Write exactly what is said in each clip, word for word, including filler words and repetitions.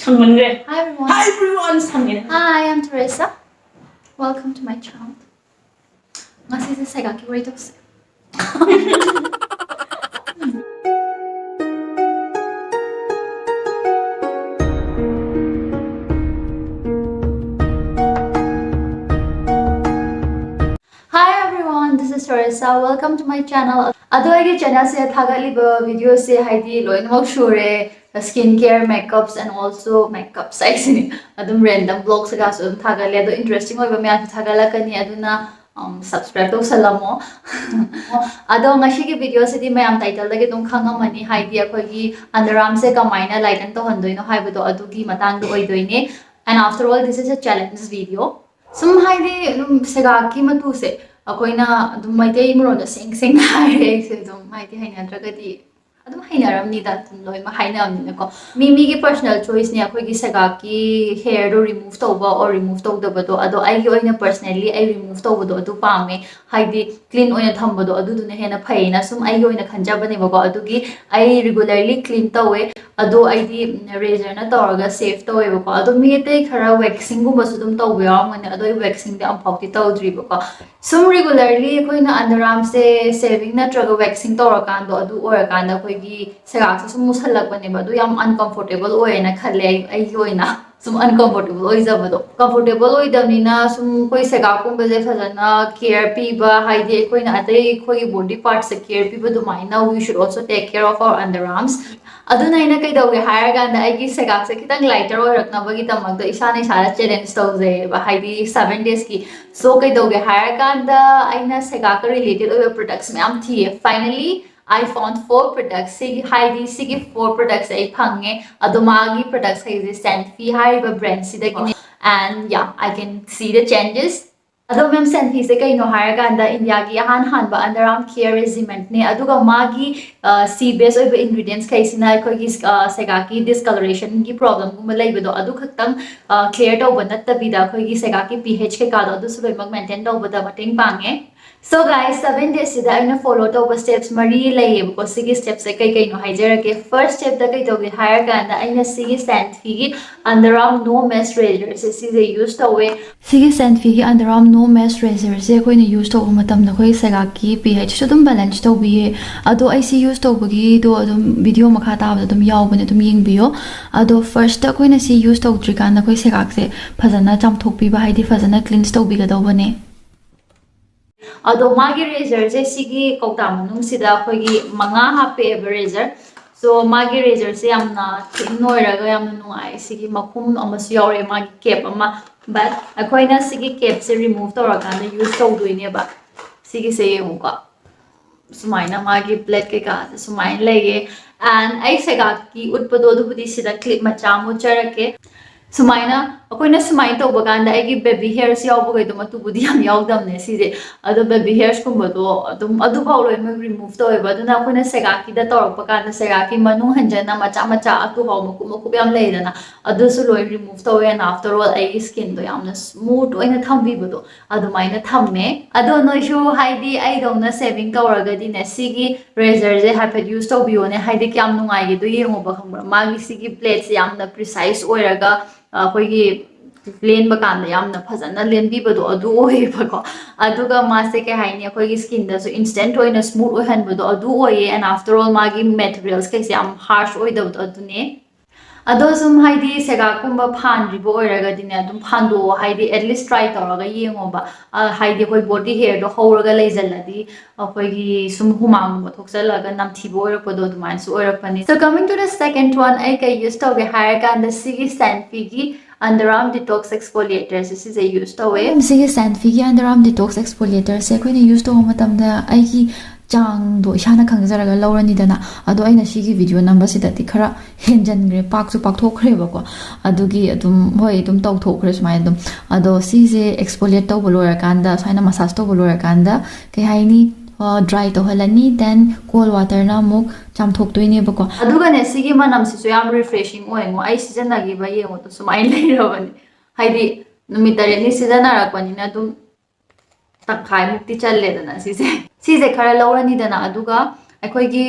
ꯁꯪꯃꯟꯈ꯭ꯔꯦ. Hi everyone. Hi everyone, ꯁꯪꯉꯦ. Hi, I'm Teresa. Welcome to my channel. ꯉꯁꯤꯁꯦ ꯁꯦꯒꯥꯛꯀꯤ ꯋꯥꯔꯤ ꯇꯧꯁꯦ. Hi everyone, this is Teresa. Welcome to my channel. ꯑꯗꯣ ꯑꯩꯒꯤ channelꯁꯦ ꯊꯥꯒꯠꯂꯤꯕ videoꯁꯦ ꯍꯥꯏꯗꯤ ꯂꯣꯏꯅꯃꯛ ꯁꯨꯔꯦ, skin care, makeups and also makeups ꯍꯥꯏꯁꯤꯅꯤ꯫ ꯑꯗꯨꯝ random vlogs ꯀꯩꯀꯥꯁꯨ ꯑꯗꯨꯝ ꯊꯥꯒꯠꯂꯦ꯫ ꯑꯗꯣ interesting ꯑꯣꯏꯕ ꯃꯌꯥꯝꯁꯨ ꯊꯥꯒꯠꯂꯛꯀꯅꯤ, ꯑꯗꯨꯅ subscribe ꯇꯧꯁꯜꯂꯝꯃꯣ꯫ ꯑꯗꯣ ꯉꯁꯤꯒꯤ videoꯁꯤꯗꯤ ꯃꯌꯥꯝ titleꯗꯒꯤ ꯑꯗꯨꯝ ꯈꯪꯉꯝꯃꯅꯤ, ꯍꯥꯏꯗꯤ ꯑꯩꯈꯣꯏꯒꯤ underarmꯁꯦ ꯀꯃꯥꯏꯅ lighten ꯇꯧꯍꯟꯗꯣꯏꯅꯣ ꯍꯥꯏꯕꯗꯣ ꯑꯗꯨꯒꯤ ꯃꯇꯥꯡꯗ ꯑꯣꯏꯗꯣꯏꯅꯦ꯫ And after all, this is a challenge video. ꯁꯨꯝ ꯍꯥꯏꯗꯤ ꯑꯗꯨꯝ ꯁꯦꯒꯥꯛꯀꯤ ꯃꯇꯨꯁꯦ ꯑꯩꯈꯣꯏꯅ ꯑꯗꯨꯝ ꯃꯩꯇꯩ ꯃꯔꯣꯟꯗ ꯁꯦꯡ ꯁꯦꯡꯅ ꯍꯥꯏꯔꯦ, ꯑꯩꯁꯦ ꯑꯗꯨꯝ ꯍꯥꯏꯗꯤ ꯍꯩꯅꯗ꯭ꯔꯒꯗꯤ ꯑꯗꯨꯝ ꯍꯩꯅꯔꯝꯅꯤꯗ, ꯑꯗꯨꯝ ꯂꯣꯏꯅꯃꯛ ꯍꯥꯏꯅꯕꯅꯤꯅꯀꯣ꯫ ꯃꯤ ꯃꯤꯒꯤ personal choiceꯅꯦ ꯑꯩꯈꯣꯏꯒꯤ ꯁꯦꯒꯥꯛꯀꯤ hairꯗꯣ remove ꯇꯧꯕ or remove ꯇꯧꯗꯕꯗꯣ꯫ ꯑꯗꯣ ꯑꯩꯒꯤ ꯑꯣꯏꯅ personally ꯑꯩ remove ꯇꯧꯕꯗꯣ ꯑꯗꯨ ꯄꯥꯝꯃꯦ, ꯍꯥꯏꯗꯤ clean ꯑꯣꯏꯅ ꯊꯝꯕꯗꯣ ꯑꯗꯨꯗꯨꯅ ꯍꯦꯟꯅ ꯐꯩꯌꯦꯅ ꯁꯨꯝ ꯑꯩꯒꯤ ꯑꯣꯏꯅ ꯈꯟꯖꯕꯅꯦꯕꯀꯣ꯫ ꯑꯗꯨꯒꯤ ꯑꯩ regularly clean ꯇꯧꯋꯦ꯫ ꯑꯗꯣ ꯑꯩꯗꯤ razorꯅ ꯇꯧꯔꯒ shave ꯇꯧꯋꯦꯕꯀꯣ꯫ ꯑꯗꯣ ꯃꯤ ꯑꯇꯩ ꯈꯔ waxingꯒꯨꯝꯕꯁꯨ ꯑꯗꯨꯝ ꯇꯧꯕ ꯌꯥꯎꯔꯝꯒꯅꯤ, ꯑꯗꯣ ꯑꯩ waxingꯗꯤ ꯑꯃꯨꯛꯐꯥꯎꯗꯤ ꯇꯧꯗ꯭ꯔꯤꯕꯀꯣ꯫ ꯁꯨꯝ regularly ꯑꯩꯈꯣꯏꯅ underarmꯁꯦ shaving ꯅꯠꯇ꯭ꯔꯒ waxing ꯇꯧꯔꯀꯥꯟꯗꯣ, ꯑꯗꯨ ꯑꯣꯏꯔꯀꯥꯟꯗ ꯑꯩꯈꯣꯏꯒꯤ ꯁꯦꯒꯥꯛꯁꯦ ꯁꯨꯝ ꯃꯨꯁꯜꯂꯛꯄꯅꯦꯕ꯫ ꯑꯗꯨ ꯌꯥꯝ uncomfortable ꯑꯣꯏꯌꯦꯅ ꯈꯜꯂꯦ ꯑꯩ, ꯑꯩꯒꯤ ꯑꯣꯏꯅ꯫ ꯁꯨꯝ uncomfortable ꯑꯣꯏꯖꯕꯗꯣ, comfortable ꯑꯣꯏꯗꯕꯅꯤꯅ ꯁꯨꯝ ꯑꯩꯈꯣꯏ ꯁꯦꯒꯥꯛꯀꯨꯝꯕꯁꯦ ꯐꯖꯅ care ꯄꯤꯕ, ꯍꯥꯏꯗꯤ ꯑꯩꯈꯣꯏꯅ ꯑꯇꯩ ꯑꯩꯈꯣꯏꯒꯤ body partsꯇ care ꯄꯤꯕ ꯑꯗꯨꯃꯥꯏꯅ we should also take care of our underarms. ꯑꯗꯨꯅ ꯑꯩꯅ ꯀꯩꯗꯧꯒꯦ ꯍꯥꯏꯔꯀꯥꯟꯗ ꯑꯩꯒꯤ ꯁꯦꯒꯥꯛꯁꯦ ꯈꯤꯇꯪ lighter ꯑꯣꯏꯔꯛꯅꯕꯒꯤꯗꯃꯛꯇ ꯏꯁꯥꯅ ꯏꯁꯥꯗ challenge ꯇꯧꯖꯩꯌꯦꯕ, ꯍꯥꯏꯗꯤ seven daysꯀꯤ꯫ So ꯀꯩꯗꯧꯒꯦ ꯍꯥꯏꯔꯀꯥꯟꯗ ꯑꯩꯅ ꯁꯦꯒꯥꯛꯀ related ꯑꯣꯏꯕ products ꯃꯌꯥꯝ ꯊꯤꯌꯦ꯫ Finally, I found four products꯫ ꯁꯤꯒꯤ ꯍꯥꯏꯗꯤ ꯁꯤꯒꯤ four products ꯑꯩ ꯐꯪꯉꯦ꯫ ꯑꯗꯣ ꯃꯥꯒꯤ products ꯍꯥꯏꯁꯦ Sanfi ꯍꯥꯏꯔꯤꯕ brandꯁꯤꯗꯒꯤꯅꯦ꯫ And yeah, I can see the changes. ꯑꯗꯣ ꯃꯦꯝ, Sanfiꯁꯦ ꯀꯩꯅꯣ ꯍꯥꯏꯔꯀꯥꯟꯗ ꯏꯟꯗꯤꯌꯥꯒꯤ ꯑꯍꯥꯟ ꯍꯥꯟꯕ underarm care regimentꯅꯦ꯫ ꯑꯗꯨꯒ ꯃꯥꯒꯤ ꯁꯤ ꯕꯦꯁ ꯑꯣꯏꯕ ingredientsꯈꯩꯁꯤꯅ ꯑꯩꯈꯣꯏꯒꯤ ꯁꯦꯒꯥꯛꯀꯤ discolorationꯒꯤ problemꯒꯨꯝꯕ ꯂꯩꯕꯗꯣ ꯑꯗꯨ ꯈꯛꯇꯪ clear ꯇꯧꯕ ꯅꯠꯇꯕꯤꯗ ꯑꯩꯈꯣꯏꯒꯤ ꯁꯦꯒꯥꯛꯀꯤ pH ꯀꯩꯀꯥꯗꯣ ꯑꯗꯨꯁꯨ ꯂꯣꯏꯅꯃꯛ maintain ꯇꯧꯕꯗ ꯃꯇꯦꯡ ꯄꯥꯡꯉꯦ꯫ So guys, seven days ꯁꯤꯗ ꯑꯩꯅ follow ꯇꯧꯕ steps ꯃꯔꯤ ꯂꯩꯌꯦꯕꯀꯣ꯫ ꯁꯤꯒꯤ steps ꯁꯦ ꯀꯩ ꯀꯩꯅꯣ ꯍꯥꯏꯖꯔꯛꯀꯦ꯫ First step ꯇ ꯀꯩ ꯇꯧꯒꯦ ꯍꯥꯏꯔꯀꯥꯟꯗ, ꯑꯩꯅ ꯁꯤꯒꯤ Sanphi ꯒꯤ Underarm No Mesh Razor ꯁꯦ, ꯁꯤꯁꯦ use ꯇꯧꯋꯦ꯫ ꯁꯤꯒꯤ Sanphi ꯒꯤ Underarm No Mesh Razor ꯁꯦ ꯑꯩꯈꯣꯏꯅ use ꯇꯧꯕ ꯃꯇꯝꯗ ꯑꯩꯈꯣꯏ ꯁꯦꯒꯥꯛꯀꯤ pH ꯁꯨ ꯑꯗꯨꯝ balance ꯇꯧꯕꯤꯌꯦ꯫ ꯑꯗꯣ ꯑꯩ ꯁꯤ use ꯇꯧꯕꯒꯤꯗꯣ ꯑꯗꯨꯝ video ꯃꯈꯥ ꯇꯥꯕꯗ ꯑꯗꯨꯝ ꯌꯥꯎꯕꯅꯦ, ꯑꯗꯨꯝ ꯌꯦꯡꯕꯤꯌꯣ꯫ ꯑꯗꯣ first ꯇ ꯑꯩꯈꯣꯏꯅ ꯁꯤ use ꯇꯧꯗ꯭ꯔꯤꯀꯥꯟꯗ ꯑꯩꯈꯣꯏ ꯁꯦꯒꯥꯛꯁꯦ ꯐꯖꯅ ꯆꯥꯝꯊꯣꯛꯄꯤꯕ, ꯍꯥꯏꯗꯤ ꯐꯖꯅ cleanse ꯇꯧꯕꯤꯒꯗꯧꯕꯅꯦ꯫ ꯑꯗꯣ ꯃꯥꯒꯤ razor ꯁꯦ ꯁꯤꯒꯤ ꯀꯧꯇꯥ ꯃꯅꯨꯡꯁꯤꯗ ꯑꯩꯈꯣꯏꯒꯤ ꯃꯉꯥ ꯍꯥꯞꯄꯛꯑꯦꯕ razor꯫ So ꯃꯥꯒꯤ razor ꯁꯦ ꯌꯥꯝꯅ thin ꯑꯣꯏꯔꯒ ꯌꯥꯝꯅ ꯅꯨꯡꯉꯥꯏ꯫ ꯁꯤꯒꯤ ꯃꯈꯨꯝ ꯑꯃꯁꯨ ꯌꯥꯎꯔꯛꯑꯦ, ꯃꯥꯒꯤ cap ꯑꯃ꯫ But ꯑꯩꯈꯣꯏꯅ ꯁꯤꯒꯤ cap ꯁꯦ remove ꯇꯧꯔꯀꯥꯟꯗ use ꯇꯧꯗꯣꯏꯅꯦꯕ꯫ ꯁꯤꯒꯤꯁꯦ ꯌꯦꯡꯉꯨꯀꯣ, ꯁꯨꯃꯥꯏꯅ ꯃꯥꯒꯤ blade ꯀꯩꯀꯥꯁꯦ ꯁꯨꯃꯥꯏꯅ ꯂꯩꯌꯦ꯫ And ꯑꯩ ꯁꯦꯒꯥꯛꯀꯤ ꯎꯠꯄꯗꯣ ꯑꯗꯨꯕꯨꯗꯤ ꯁꯤꯗ clip ꯃꯆꯥ ꯑꯃ ꯎꯠꯆꯔꯛꯀꯦ꯫ ꯁꯨꯃꯥꯏꯅ ꯑꯩꯈꯣꯏꯅ ꯁꯨꯃꯥꯏꯅ ꯇꯧꯕ ꯀꯥꯟꯗ ꯑꯩꯒꯤ baby hairs ꯌꯥꯎꯕꯈꯩꯗꯣ, ꯃꯇꯨꯕꯨꯗꯤ ꯌꯥꯝ ꯌꯥꯎꯗꯕꯅꯦ ꯁꯤꯁꯦ, ꯑꯗꯣ baby hairs ꯀꯨꯝꯕꯗꯣ ꯑꯗꯨꯝ ꯑꯗꯨꯐꯥꯎ ꯂꯣꯏꯅꯃꯛ remove ꯇꯧꯋꯦꯕ꯫ ꯑꯗꯨꯅ ꯑꯩꯈꯣꯏꯅ ꯁꯦꯒꯥꯛꯀꯤꯗ ꯇꯧꯔꯛꯄ ꯀꯥꯟꯗ ꯁꯦꯒꯥꯛꯀꯤ ꯃꯅꯨꯡ ꯍꯟꯖꯟꯅ ꯃꯆꯥ ꯃꯆꯥ ꯑꯇꯨꯍꯥꯎ ꯃꯀꯨꯞ ꯃꯀꯨꯞ ꯌꯥꯝ ꯂꯩꯗꯅ, ꯑꯗꯨꯁꯨ ꯂꯣꯏ remove ꯇꯧꯋꯦ꯫ And after all ꯑꯩꯒꯤ skin ꯗꯣ ꯌꯥꯝꯅ smooth ꯑꯣꯏꯅ ꯊꯝꯕꯤꯕꯗꯣ ꯑꯗꯨꯃꯥꯏꯅ ꯊꯝꯃꯦ꯫ ꯑꯗꯣ ꯅꯣꯏꯁꯨ ꯍꯥꯏꯗꯤ ꯑꯩꯗꯧꯅ shaving ꯇꯧꯔꯒꯗꯤꯅꯦ, ꯁꯤꯒꯤ razor ꯁꯦ ꯍꯥꯏꯐꯦꯠ use ꯇꯧꯕꯤꯌꯣꯅꯦ, ꯍꯥꯏꯗꯤ ꯀꯌꯥꯝ ꯅꯨꯡꯉꯥꯏꯒꯦꯗꯣ ꯌꯦꯡꯉꯣꯕ, ꯈꯪꯕ꯭ꯔꯥ? ꯃꯥꯒꯤ ꯁꯤꯒꯤ blade ꯁꯦ ꯌꯥꯝꯅ precise ꯑꯣꯏꯔꯒ ꯑꯩꯈꯣꯏꯒꯤ ꯂꯦꯟꯕ ꯀꯥꯟꯗ ꯌꯥꯝꯅ ꯐꯖꯅ ꯂꯦꯟꯕꯤꯕꯗꯣ ꯑꯗꯨ ꯑꯣꯏꯌꯦꯕꯀꯣ꯫ ꯑꯗꯨꯒ ꯃꯥꯁꯦ ꯀꯩ ꯍꯥꯏꯅꯤ, ꯑꯩꯈꯣꯏꯒꯤ skin ꯗꯁꯨ instant ꯑꯣꯏꯅ smooth ꯑꯣꯏꯍꯟꯕꯗꯣ ꯑꯗꯨ ꯑꯣꯏꯌꯦ꯫ And after all ꯃꯥꯒꯤ materials ꯀꯩꯁꯦ ꯌꯥꯝ harsh ꯑꯣꯏꯗꯕꯗꯣ ꯑꯗꯨꯅꯦ꯫ ꯑꯗꯣ ꯁꯨꯝ ꯍꯥꯏꯗꯤ ꯁꯦꯒꯥꯛꯀꯨꯝꯕ ꯐꯥꯟꯗ꯭ꯔꯤꯕ ꯑꯣꯏꯔꯒꯗꯤꯅꯦ, ꯑꯗꯨꯝ ꯐꯥꯟꯗꯣꯛꯑꯣ, ꯍꯥꯏꯗꯤ at least try ꯇꯧꯔꯒ ꯌꯦꯡꯉꯣꯕ꯫ ꯑ, ꯍꯥꯏꯗꯤ ꯑꯩꯈꯣꯏ body hair ꯗꯣ ꯍꯧꯔꯒ ꯂꯩꯖꯜꯂꯗꯤ ꯑꯩꯈꯣꯏꯒꯤ ꯁꯨꯝ ꯍꯨꯃꯥꯡꯒꯨꯝꯕ ꯊꯣꯛꯆꯜꯂꯒ ꯅꯝꯊꯤꯕ ꯑꯣꯏꯔꯛꯄꯗꯣ ꯑꯗꯨꯃꯥꯏꯅꯁꯨ ꯑꯣꯏꯔꯛꯄꯅꯤ꯫ So coming to the second one, ꯑꯩ ꯀꯩ use ꯇꯧꯒꯦ ꯍꯥꯏꯔꯀꯥꯟꯗ ꯁꯤꯒꯤ Sanphi ꯒꯤ Underarm Detox Exfoliator ꯁꯦ ꯁꯤꯁꯦ use ꯇꯧꯋꯦ꯫ ꯁꯤꯒꯤ Sanphi ꯒꯤ Underarm Detox Exfoliator ꯁꯦ ꯑꯩꯈꯣꯏꯅ use ꯇꯧꯕ ꯃꯇꯝꯗ ꯑꯩꯒꯤ ꯆꯥꯡꯗꯣ ꯏꯁꯥꯅ ꯈꯪꯖꯔꯒ ꯂꯧꯔꯅꯤꯗꯅ꯫ ꯑꯗꯣ ꯑꯩꯅ ꯁꯤꯒꯤ video ꯅꯝꯕꯁꯤꯗꯗꯤ ꯈꯔ ꯍꯦꯟꯖꯟꯈ꯭ꯔꯦ, ꯄꯥꯛꯁꯨ ꯄꯥꯛꯊꯣꯛꯈ꯭ꯔꯦꯕꯀꯣ꯫ ꯑꯗꯨꯒꯤ ꯑꯗꯨꯝ, ꯍꯣꯏ, ꯑꯗꯨꯝ ꯇꯧꯊꯣꯛꯈ꯭ꯔꯦ ꯁꯨꯃꯥꯏꯅ ꯑꯗꯨꯝ꯫ ꯑꯗꯣ ꯁꯤꯁꯦ exfoliate ꯇꯧꯕ ꯂꯣꯏꯔꯀꯥꯟꯗ, ꯁꯨꯃꯥꯏꯅ massage ꯇꯧꯕ ꯂꯣꯏꯔꯀꯥꯟꯗ, ꯀꯩ ꯍꯥꯏꯅꯤ, ꯑ, dry ꯇꯧꯍꯜꯂꯅꯤ, then cold water ꯅ ꯑꯃꯨꯛ ꯆꯥꯝꯊꯣꯛꯇꯣꯏꯅꯦꯕꯀꯣ꯫ ꯑꯗꯨꯒꯅꯦ, ꯁꯤꯒꯤ ꯃꯅꯝꯁꯤꯁꯨ ꯌꯥꯝ refreshing ꯑꯣꯏꯉꯣ꯫ ꯑꯩ ꯁꯤꯖꯤꯟꯅꯈꯤꯕ ꯌꯦꯡꯉꯣ, ꯁꯨꯃꯥꯏꯅ ꯂꯩꯔꯕꯅꯤ꯫ ꯍꯥꯏꯗꯤ ꯅꯨꯃꯤꯠ ꯇꯔꯦꯠꯅꯤ ꯁꯤꯖꯤꯟꯅꯔꯛꯄꯅꯤꯅ ꯑꯗꯨꯝ ꯇꯪꯈꯥꯏꯃꯨꯛꯇꯤ ꯆꯜꯂꯦꯗꯅ ꯁꯤꯁꯦ꯫ ꯁꯤꯁꯦ ꯈꯔ ꯂꯧꯔꯅꯤꯗꯅ, ꯑꯗꯨꯒ ꯑꯩꯈꯣꯏꯒꯤ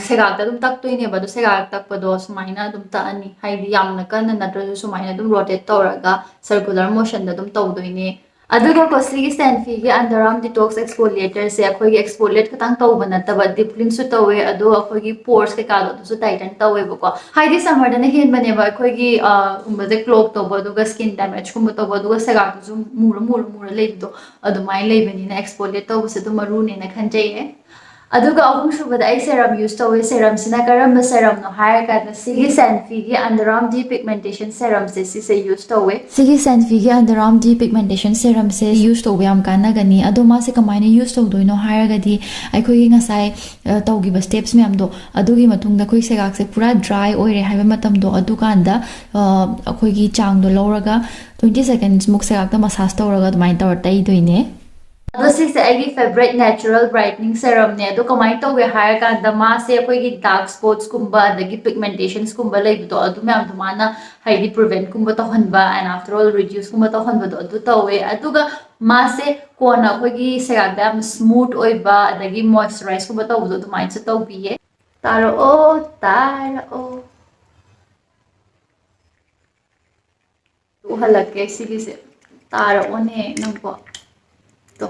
ꯁꯦꯒꯥꯛꯇ ꯑꯗꯨꯝ ꯇꯛꯇꯣꯏꯅꯦꯕ꯫ ꯑꯗꯣ ꯁꯦꯒꯥꯛ ꯇꯛꯄꯗꯣ ꯁꯨꯃꯥꯏꯅ ꯑꯗꯨꯝ ꯇꯛꯑꯅꯤ, ꯍꯥꯏꯗꯤ ꯌꯥꯝꯅ ꯀꯟꯅ ꯅꯠꯇ꯭ꯔꯁꯨ ꯁꯨꯃꯥꯏꯅ ꯑꯗꯨꯝ ꯔꯣꯇꯦꯠ ꯇꯧꯔꯒ ꯁꯔꯀꯨꯂꯔ ꯃꯣꯁꯟꯗ ꯑꯗꯨꯝ ꯇꯧꯗꯣꯏꯅꯦ꯫ ꯑꯗꯨꯒ ꯀꯣ, ꯁꯤꯒꯤ ꯁꯦꯟꯐꯤꯒꯤ ꯑꯟꯗꯔ ꯑꯥꯔꯝ ꯗꯤꯇꯣꯛꯁ ꯑꯦꯛꯁꯐꯣꯂꯤꯌꯦꯇꯔꯁꯦ ꯑꯩꯈꯣꯏꯒꯤ ꯑꯦꯛꯁꯐꯣꯂꯤꯌꯦꯠ ꯈꯛꯇꯪ ꯇꯧꯕ ꯅꯠꯇꯕ, ꯗꯤꯞ ꯀ꯭ꯂꯤꯟꯁꯨ ꯇꯧꯋꯦ, ꯑꯗꯣ ꯑꯩꯈꯣꯏꯒꯤ ꯄꯣꯔꯁ ꯀꯩꯀꯥꯗꯣ ꯑꯗꯨꯁꯨ ꯇꯥꯏꯇꯟ ꯇꯧꯋꯦꯕꯀꯣ꯫ ꯍꯥꯏꯗꯤ ꯁꯝꯃꯔꯗꯅ ꯍꯦꯟꯕꯅꯦꯕ ꯑꯩꯈꯣꯏꯒꯤ ꯒꯨꯝꯕꯁꯦ ꯀ꯭ꯂꯣꯛ ꯇꯧꯕ, ꯑꯗꯨꯒ ꯁ꯭ꯀꯤꯟ ꯗꯦꯃꯦꯖꯀꯨꯝꯕ ꯇꯧꯕ, ꯑꯗꯨꯒ ꯁꯦꯒꯥꯛꯇꯨꯁꯨ ꯃꯨꯔ ꯃꯨꯔ ꯃꯨꯔ ꯂꯩꯕꯗꯣ ꯑꯗꯨꯃꯥꯏꯅ ꯂꯩꯕꯅꯤꯅ ꯑꯦꯛꯁꯐꯣꯂꯤꯌꯦꯠ ꯇꯧꯕꯁꯦ ꯑꯗꯨꯝ ꯃꯔꯨꯅꯦꯅ ꯈꯟꯖꯩꯌꯦ꯫ ꯑꯗꯨꯒ ꯑꯍꯨꯝꯁꯨꯕꯗ ꯑꯩ ꯁꯦꯔꯝ ꯌꯨꯁ ꯇꯧꯋꯦ꯫ ꯁꯦꯔꯝꯁꯤꯅ ꯀꯔꯝꯕ ꯁꯦꯔꯝꯅꯣ ꯍꯥꯏꯔꯀꯥꯟꯗ ꯁꯤꯒꯤ ꯁꯦꯟꯐꯤꯒꯤ ꯑꯟꯗꯔ ꯑꯥꯔꯝ ꯗꯤ ꯄꯤꯒꯃꯦꯟꯇꯦꯁꯟ ꯁꯦꯔꯝꯁꯦ ꯁꯤꯁꯦ ꯌꯨꯁ ꯇꯧꯋꯦ꯫ ꯁꯤꯒꯤ ꯁꯦꯟꯐꯤꯒꯤ ꯑꯟꯗꯔ ꯑꯥꯔꯝ ꯗꯤ ꯄꯤꯒꯃꯦꯟꯇꯦꯁꯟ ꯁꯦꯔꯝꯁꯦ ꯌꯨꯁ ꯇꯧꯕ ꯌꯥꯝ ꯀꯥꯟꯅꯒꯅꯤ꯫ ꯑꯗꯣ ꯃꯥꯁꯦ ꯀꯃꯥꯏꯅ ꯌꯨꯁ ꯇꯧꯗꯣꯏꯅꯣ ꯍꯥꯏꯔꯒꯗꯤ ꯑꯩꯈꯣꯏꯒꯤ ꯉꯁꯥꯏ ꯇꯧꯈꯤꯕ ꯁ꯭ꯇꯦꯞꯁ ꯃꯌꯥꯝꯗꯣ, ꯑꯗꯨꯒꯤ ꯃꯇꯨꯡꯗ ꯑꯩꯈꯣꯏ ꯁꯦꯒꯥꯛꯁꯦ ꯄꯨꯔꯥ ꯗ꯭ꯔꯥꯏ ꯑꯣꯏꯔꯦ ꯍꯥꯏꯕ ꯃꯇꯝꯗꯣ, ꯑꯗꯨꯀꯥꯟꯗ ꯑꯩꯈꯣꯏꯒꯤ ꯆꯥꯡꯗꯣ ꯂꯧꯔꯒ ꯇ꯭ꯋꯦꯟꯇꯤ ꯁꯦꯀꯦꯟꯁꯃꯨꯛ ꯁꯦꯒꯥꯛꯇ ꯃꯁꯥꯖ ꯇꯧꯔꯒ ꯑꯗꯨꯃꯥꯏꯅ ꯇꯧꯔ ꯇꯩꯗꯣꯏꯅꯦ꯫ ꯑꯗꯣ ꯁꯤꯁꯦ ꯑꯩꯒꯤ ꯐꯦꯕꯔꯥꯏꯠ ꯅꯦꯆꯔꯦꯜ ꯕ꯭ꯔꯥꯏꯠꯅꯤꯡ ꯁꯦꯔꯝꯅꯦ꯫ ꯑꯗꯣ ꯀꯃꯥꯏꯅ ꯇꯧꯒꯦ ꯍꯥꯏꯔꯀꯥꯟꯗ ꯃꯥꯁꯦ ꯑꯩꯈꯣꯏꯒꯤ ꯗꯥꯔꯛ ꯁ꯭ꯄꯣꯠꯁꯀꯨꯝꯕ ꯑꯗꯒꯤ ꯄꯤꯒꯃꯦꯟꯇꯦꯁꯟꯁꯀꯨꯝꯕ ꯂꯩꯕꯗꯣ ꯑꯗꯨ ꯃꯌꯥꯝꯗꯣ ꯃꯥꯅ ꯍꯥꯏꯗꯤ ꯄ꯭ꯔꯤꯚꯦꯟꯀꯨꯝꯕ ꯇꯧꯍꯟꯕ and after all reduceꯀꯨꯝꯕ ꯇꯧꯍꯟꯕꯗꯣ ꯑꯗꯨ ꯇꯧꯋꯦ꯫ ꯑꯗꯨꯒ ꯃꯥꯁꯦ ꯀꯣꯟꯅ ꯑꯩꯈꯣꯏꯒꯤ ꯁꯦꯒꯥꯛꯇ ꯌꯥꯝ ꯁ꯭ꯃꯨꯠ ꯑꯣꯏꯕ ꯑꯗꯒꯤ ꯃꯣꯏꯆꯔꯥꯏꯁꯀꯨꯝꯕ ꯇꯧꯕꯗꯣ ꯑꯗꯨꯃꯥꯏꯅꯁꯨ ꯇꯧꯕꯤꯌꯦ꯫ ꯇꯥꯔꯛꯑꯣ, ꯇꯥꯔꯛꯑꯣ꯫ ꯎꯍꯜꯂꯛꯀꯦ ꯁꯤꯒꯤꯁꯦ꯫ ꯇꯥꯔꯛꯑꯣꯅꯦ ꯅꯪꯀꯣ꯫ ꯇꯣ,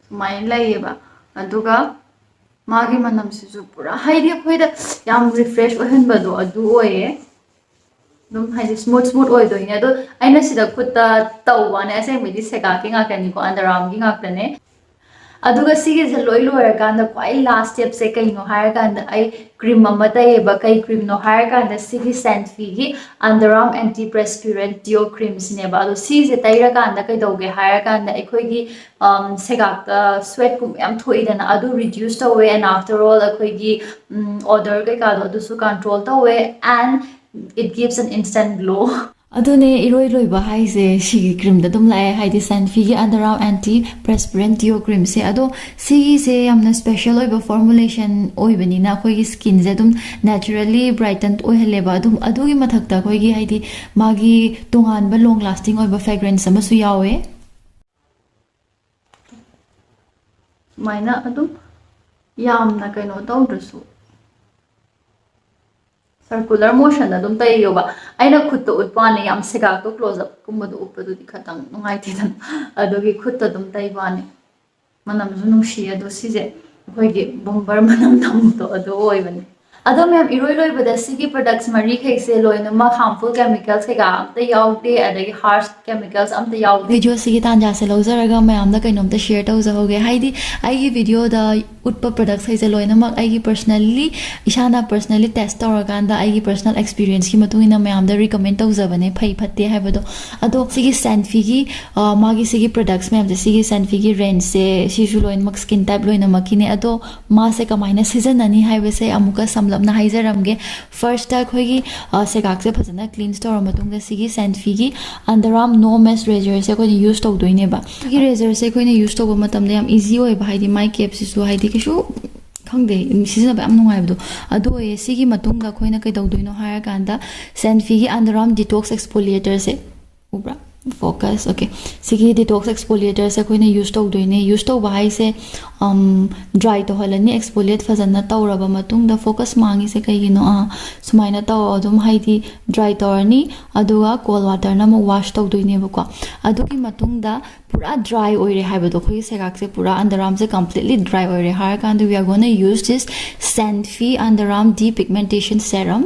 ꯁꯨꯃꯥꯏꯅ ꯂꯩꯌꯦꯕ꯫ ꯑꯗꯨꯒ ꯃꯥꯒꯤ ꯃꯅꯝꯁꯤꯁꯨ ꯄꯨꯔꯥ ꯍꯥꯏꯗꯤ ꯑꯩꯈꯣꯏꯗ ꯌꯥꯝ ꯔꯤꯐ꯭ꯔꯦꯁ ꯑꯣꯏꯍꯟꯕꯗꯣ ꯑꯗꯨ ꯑꯣꯏꯌꯦ꯫ ꯑꯗꯨꯝ ꯍꯥꯏꯗꯤ ꯁ꯭ꯃꯨꯠ ꯁ꯭ꯃꯨꯠ ꯑꯣꯏꯗꯣꯏꯅꯦ꯫ ꯑꯗꯣ ꯑꯩꯅ ꯁꯤꯗ ꯈꯨꯠꯇ ꯇꯧꯕꯅꯦ, ꯑꯁꯦꯡꯕꯩꯗꯤ ꯁꯦꯒꯥꯛꯀꯤ ꯉꯥꯛꯇꯅꯤꯀꯣ, ꯑꯟꯗꯔ ꯑꯥꯔꯝꯒꯤ ꯉꯥꯛꯇꯅꯦ꯫ ꯑꯗꯨꯒ ꯁꯤꯒꯤꯁꯦ ꯂꯣꯏ ꯂꯣꯏꯔꯀꯥꯟꯗ ꯈ꯭ꯋꯥꯏ ꯂꯥꯁ ꯁ꯭ꯇꯦꯞꯁꯦ ꯀꯩꯅꯣ ꯍꯥꯏꯔꯀꯥꯟꯗ ꯑꯩ ꯀ꯭ꯔꯤꯝ ꯑꯃ ꯇꯩꯌꯦꯕ꯫ ꯀꯩ ꯀ꯭ꯔꯤꯝꯅꯣ ꯍꯥꯏꯔꯀꯥꯟꯗ ꯁꯤꯒꯤ ꯁꯦꯟꯐꯤꯒꯤ ꯑꯟꯗꯔ ꯑꯥꯔꯝ ꯑꯦꯟꯇꯤ ꯄ꯭ꯔꯦꯁꯄꯤꯔꯦꯟ ꯗꯤꯑꯣ ꯀ꯭ꯔꯤꯝꯁꯤꯅꯦꯕ꯫ ꯑꯗꯣ ꯁꯤꯁꯦ ꯇꯩꯔꯀꯥꯟꯗ ꯀꯩꯗꯧꯒꯦ ꯍꯥꯏꯔꯀꯥꯟꯗ ꯑꯩꯈꯣꯏꯒꯤ ꯁꯦꯒꯥꯛꯇ ꯁ꯭ꯋꯦꯠꯀꯨꯝꯕ ꯌꯥꯝ ꯊꯣꯛꯏꯗꯅ, ꯑꯗꯨ ꯔꯤꯗ꯭ꯌꯨꯁ ꯇꯧꯋꯦ꯫ And after all ꯑꯩꯈꯣꯏꯒꯤ ꯑꯣꯗꯔ ꯀꯩꯀꯥꯗꯣ ꯑꯗꯨꯁꯨ ꯀꯟꯇ꯭ꯔꯣꯜ ꯇꯧꯋꯦ꯫ And it gives an instant glow. ꯑꯗꯨꯅꯦ, ꯏꯔꯣꯏ ꯂꯣꯏꯕ ꯍꯥꯏꯁꯦ ꯁꯤꯒꯤ ꯀ꯭ꯔꯤꯝꯗ ꯑꯗꯨꯝ ꯂꯥꯛꯑꯦ, ꯍꯥꯏꯗꯤ ꯁꯦꯟꯐꯤꯒꯤ ꯑꯟꯗꯔ ꯑꯥꯔꯝ ꯑꯦꯟꯇꯤ ꯄ꯭ꯔꯦꯁꯄꯤꯔꯦꯟ ꯗꯤꯑꯣ ꯀ꯭ꯔꯤꯝꯁꯦ꯫ ꯑꯗꯣ ꯁꯤꯒꯤꯁꯦ ꯌꯥꯝꯅ ꯁ꯭ꯄꯦꯁꯦꯜ ꯑꯣꯏꯕ ꯐꯣꯔꯃꯨꯂꯦꯁꯟ ꯑꯣꯏꯕꯅꯤꯅ ꯑꯩꯈꯣꯏꯒꯤ ꯁ꯭ꯀꯤꯟꯁꯦ ꯑꯗꯨꯝ ꯅꯦꯆꯔꯦꯜꯂꯤ ꯕ꯭ꯔꯥꯏꯇꯟ ꯑꯣꯏꯍꯜꯂꯦꯕ꯫ ꯑꯗꯨꯝ ꯑꯗꯨꯒꯤ ꯃꯊꯛꯇ ꯑꯩꯈꯣꯏꯒꯤ ꯍꯥꯏꯗꯤ ꯃꯥꯒꯤ ꯇꯣꯉꯥꯟꯕ ꯂꯣꯡ ꯂꯥꯁꯇꯤꯡ ꯑꯣꯏꯕ ꯐ꯭ꯔꯦꯒ꯭ꯔꯦꯟꯁ ꯑꯃꯁꯨ ꯌꯥꯎꯋꯦ꯫ ꯁꯨꯃꯥꯏꯅ ꯑꯗꯨꯝ ꯌꯥꯝꯅ ꯀꯩꯅꯣ ꯇꯧꯗ꯭ꯔꯁꯨ, circular motion ꯑꯗꯨꯝ ꯇꯩꯌꯣꯕ꯫ ꯑꯩꯅ ꯈꯨꯠꯇ ꯎꯠꯄ ꯋꯥꯅꯤ, ꯌꯥꯝ ꯁꯦꯒꯥꯛꯇꯣ close up ꯀꯨꯝꯕꯗꯣ ꯎꯠꯄꯗꯨꯗꯤ ꯈꯇꯪ ꯅꯨꯡꯉꯥꯏꯇꯦꯗꯅ, ꯑꯗꯨꯒꯤ ꯈꯨꯠꯇ ꯑꯗꯨꯝ ꯇꯩꯕ ꯋꯥꯅꯤ꯫ ꯃꯅꯝꯁꯨ ꯅꯨꯡꯁꯤ꯫ ꯑꯗꯣ ꯁꯤꯁꯦ ꯑꯩꯈꯣꯏꯒꯤ ꯕꯨꯝꯕꯔ ꯃꯅꯝ ꯅꯝꯕꯗꯣ ꯑꯗꯨ ꯑꯣꯏꯕꯅꯤ꯫ ꯑꯗꯣ ꯃꯌꯥꯝ, ꯏꯔꯣꯏ ꯂꯣꯏꯕꯗ ꯁꯤꯒꯤ products ꯃꯔꯤꯈꯩꯁꯦ ꯂꯣꯏꯅꯃꯛ harmful chemicals ꯀꯩꯀꯥ ꯑꯝꯇ ꯌꯥꯎꯗꯦ, ꯑꯗꯒꯤ harsh chemicals ꯑꯝꯇ ꯌꯥꯎꯗꯦ꯫ Video ꯁꯤꯒꯤ ꯇꯥꯟꯖꯥꯁꯦ ꯂꯧꯖꯔꯒ ꯃꯌꯥꯝꯗ ꯀꯩꯅꯣꯝꯇ share ꯇꯧꯖꯍꯧꯒꯦ꯫ ꯍꯥꯏꯗꯤ ꯑꯩꯒꯤ videoꯗ ꯎꯠꯄ products ꯍꯩꯁꯦ ꯂꯣꯏꯅꯃꯛ ꯑꯩꯒꯤ personally, ꯏꯁꯥꯅ personally test ꯇꯧꯔꯀꯥꯟꯗ ꯑꯩꯒꯤ personal experienceꯀꯤ ꯃꯇꯨꯡ ꯏꯟꯅ ꯃꯌꯥꯝꯗ recommend ꯇꯧꯖꯕꯅꯦ, ꯐꯩ ꯐꯠꯇꯦ ꯍꯥꯏꯕꯗꯣ꯫ ꯑꯗꯣ ꯁꯤꯒꯤ Sanfiꯒꯤ, ꯑ, ꯃꯥꯒꯤ ꯁꯤꯒꯤ products ꯃꯌꯥꯝꯁꯦ, ꯁꯤꯒꯤ Sanfiꯒꯤ rangeꯁꯦ, ꯁꯤꯁꯨ ꯂꯣꯏꯅꯃꯛ skin type ꯂꯣꯏꯅꯃꯛꯀꯤꯅꯦ꯫ ꯑꯗꯣ ꯃꯥꯁꯦ ꯀꯃꯥꯏꯅ ꯁꯤꯖꯤꯟꯅꯅꯤ ꯍꯥꯏꯕꯁꯦ ꯑꯃꯨꯛꯀ ꯁꯝꯂꯞꯅ ꯍꯥꯏꯖꯔꯝꯒꯦ꯫ Firstꯇ ꯑꯩꯈꯣꯏꯒꯤ, ꯑ, ꯁꯦꯒꯥꯛꯁꯦ ꯐꯖꯅ cleanse ꯇꯧꯔ ꯃꯇꯨꯡꯗ ꯁꯤꯒꯤ Sanfiꯒꯤ Underarm No Mess Razorꯁꯦ ꯑꯩꯈꯣꯏꯅ use ꯇꯧꯗꯣꯏꯅꯦꯕ꯫ ꯁꯤꯒꯤ razorꯁꯦ ꯑꯩꯈꯣꯏꯅ use ꯇꯧꯕ ꯃꯇꯝꯗ ꯌꯥꯝ easy ꯑꯣꯏꯕ, ꯍꯥꯏꯗꯤ ꯃꯥꯏ capꯁꯤꯁꯨ ꯍꯥꯏꯗꯤ ꯀꯩꯁꯨ, ꯈꯪꯗꯦ, ꯁꯤꯖꯤꯟꯅꯕ ꯌꯥꯝ ꯅꯨꯡꯉꯥꯏꯕꯗꯣ ꯑꯗꯨ ꯑꯣꯏꯌꯦ꯫ ꯁꯤꯒꯤ ꯃꯇꯨꯡꯗ ꯑꯩꯈꯣꯏꯅ ꯀꯩꯗꯧꯗꯣꯏꯅꯣ ꯍꯥꯏꯔꯀꯥꯟꯗ Sanfiꯒꯤ Underarm Detox Exfoliatorꯁꯦ, ꯎꯕ꯭ꯔꯥ? Focus, okay꯫ ꯁꯤꯒꯤ Detox Exfoliatorꯁꯦ ꯑꯩꯈꯣꯏꯅ use ꯇꯧꯗꯣꯏꯅꯦ꯫ Use ꯇꯧꯕ ꯍꯥꯏꯁꯦ, ꯎꯝ, dry ꯇꯧꯍꯜꯂꯅꯤ꯫ Exfoliate ꯐꯖꯅ ꯇꯧꯔꯕ ꯃꯇꯨꯡꯗ, focus ꯃꯥꯡꯉꯤꯁꯦ ꯀꯩꯒꯤꯅꯣ? ꯑꯥ, ꯁꯨꯃꯥꯏꯅ ꯇꯧ, ꯑꯗꯨꯝ ꯍꯥꯏꯗꯤ dry ꯇꯧꯔꯅꯤ, ꯑꯗꯨꯒ cold waterꯅ ꯑꯃꯨꯛ wash ꯇꯧꯗꯣꯏꯅꯦꯕꯀꯣ꯫ ꯑꯗꯨꯒꯤ ꯃꯇꯨꯡꯗ ꯄꯨꯔꯥ dry ꯑꯣꯏꯔꯦ ꯍꯥꯏꯕꯗꯣ, ꯑꯩꯈꯣꯏꯒꯤ ꯁꯦꯒꯥꯛꯁꯦ ꯄꯨꯔꯥ, underarmꯁꯦ completely dry ꯑꯣꯏꯔꯦ ꯍꯥꯏꯔꯀꯥꯟꯗ, we are gonna use this Sanfi Underarm Depigmentation Serum꯫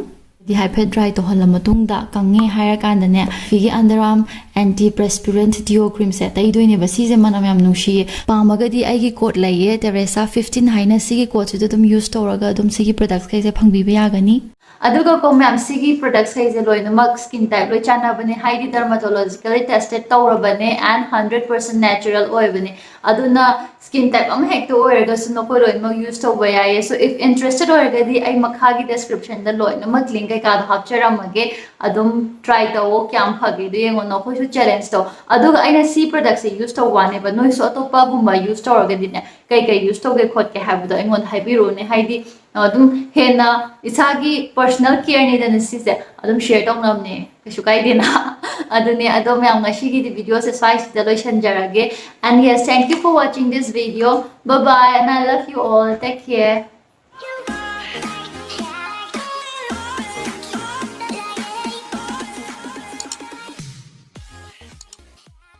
ꯗꯤ ꯍꯥꯏꯐꯦꯠ dry ꯇꯧꯍꯜꯂ ꯃꯇꯨꯡꯗ, ꯀꯪꯉꯦ ꯍꯥꯏꯔꯀꯥꯟꯗꯅꯦ, ꯁꯤꯒꯤ Underarm Anti Perspirant Deo Creamꯁꯦ ꯇꯩꯗꯣꯏꯅꯦꯕ꯫ ꯁꯤꯁꯦ ꯃꯅꯝ ꯌꯥꯝ ꯅꯨꯡꯁꯤꯌꯦ꯫ ꯄꯥꯝꯃꯒꯗꯤ ꯑꯩꯒꯤ code ꯂꯩꯌꯦ, Teresa fifteen ꯍꯥꯏꯅ, ꯁꯤꯒꯤ codeꯁꯤꯗ ꯑꯗꯨꯝ use ꯇꯧꯔꯒ ꯑꯗꯨꯝ ꯁꯤꯒꯤ productsꯈꯩꯁꯦ ꯐꯪꯕꯤꯕ ꯌꯥꯒꯅꯤ꯫ ꯑꯗꯨꯒ ꯀꯣ ꯃꯌꯥꯝ, ꯁꯤꯒꯤ productsꯈꯩꯁꯦ ꯂꯣꯏꯅꯃꯛ skin type ꯂꯣꯏ ꯆꯥꯟꯅꯕꯅꯦ, ꯍꯥꯏꯗꯤ dermatologically tested ꯇꯧꯔꯕꯅꯦ and hundred percent natural ꯑꯣꯏꯕꯅꯦ꯫ ꯑꯗꯨꯅ skin type ꯑꯃ ꯍꯦꯛꯇ ꯑꯣꯏꯔꯒꯁꯨ ꯅꯈꯣꯏ ꯂꯣꯏꯅꯃꯛ use ꯇꯧꯕ ꯌꯥꯏꯌꯦ꯫ So if interested ꯑꯣꯏꯔꯒꯗꯤ ꯑꯩ ꯃꯈꯥꯒꯤ descriptionꯗ ꯂꯣꯏꯅꯃꯛ link ꯀꯩꯀꯥꯗꯣ ꯍꯥꯞꯆꯔꯝꯃꯒꯦ, ꯑꯗꯨꯝ try ꯇꯧꯋꯣ, ꯀꯌꯥꯝ ꯐꯒꯦꯗꯣ ꯌꯦꯡꯉꯣ꯫ ꯅꯈꯣꯏꯁꯨ challenge ꯇꯧ꯫ ꯑꯗꯨꯒ ꯑꯩꯅ ꯁꯤ productꯁꯦ use ꯇꯧꯕ ꯋꯥꯅꯦꯕ, ꯅꯣꯏꯁꯨ ꯑꯇꯣꯞꯄꯒꯨꯝꯕ use ꯇꯧꯔꯒꯗꯤꯅꯦ, ꯀꯩ ꯀꯩ use ꯇꯧꯒꯦ ꯈꯣꯠꯀꯦ ꯍꯥꯏꯕꯗꯣ ꯑꯩꯉꯣꯟꯗ ꯍꯥꯏꯕꯤꯔꯛꯎꯅꯦ꯫ ꯍꯥꯏꯗꯤ ꯑꯗꯨꯝ ꯍꯦꯟꯅ ꯏꯁꯥꯒꯤ personal careꯅꯤꯗꯅ ꯁꯤꯁꯦ, ꯑꯗꯨꯝ share ꯇꯧꯅꯕꯅꯦ, ꯀꯩꯁꯨ ꯀꯥꯏꯗꯦꯅ꯫ ꯑꯗꯨꯅꯦ, ꯑꯗꯣ ꯃꯌꯥꯝ, ꯉꯁꯤꯒꯤꯗꯤ video ꯁꯦ ꯁ꯭ꯋꯥꯏꯁꯤꯗ ꯂꯣꯏꯁꯤꯟꯖꯔꯒꯦ. And yes, thank you for watching this video. Bye bye and I love you all. Take care.